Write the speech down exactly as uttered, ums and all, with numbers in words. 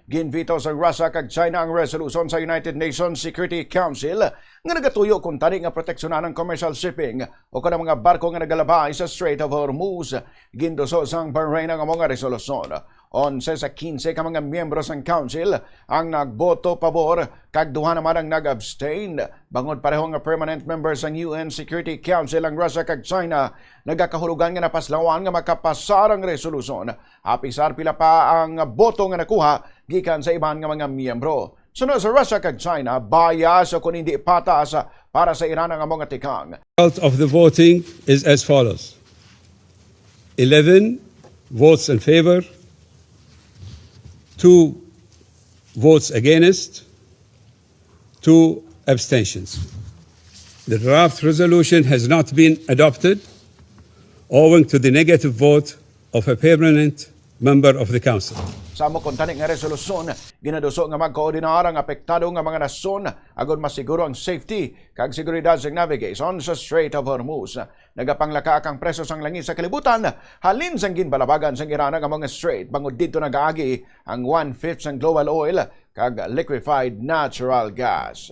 Ginveto sang Russia kag China ang resolution sa United Nations Security Council nga nagatuyo kuntani nga proteksyonan ang commercial shipping o kon ang mga barko nga nagalabay sa Strait of Hormuz. Ginduso sang Bahrain ang amo nga resolusyon. Onse sa kinse ka mga miyembro sang Council ang nagboto pabor kag duha naman ang nag-abstain. Bangod pareho nga permanent member sang U N Security Council ang Russia kag China, nagakahulugan nga napaslawan nga makapasar ang resolusyon, apisar pila pa ang boto nga nakuha gikan sa iban nga mga miyembro. Suno sa Russia kag China, bias o kon hindi patas para sa Iran ang amo nga tikang. Result of the voting is as follows: eleven votes in favor, two votes against, two abstentions. The draft resolution has not been adopted owing to the negative vote of a permanent member of the Council. Sa amo kuntani nga resolusyon, ginaduso nga magkoordinar ang apektado nga mga nasyon agod masiguro ang safety kag seguridad sa navigation sa Strait of Hormuz. Nagapanglaka ang presyo sang langis sa kalibutan halin sang ginbalabagan sang Iran ang amo nga strait, bangod didto nagaagi ang one-fifth sang global oil kag liquefied natural gas.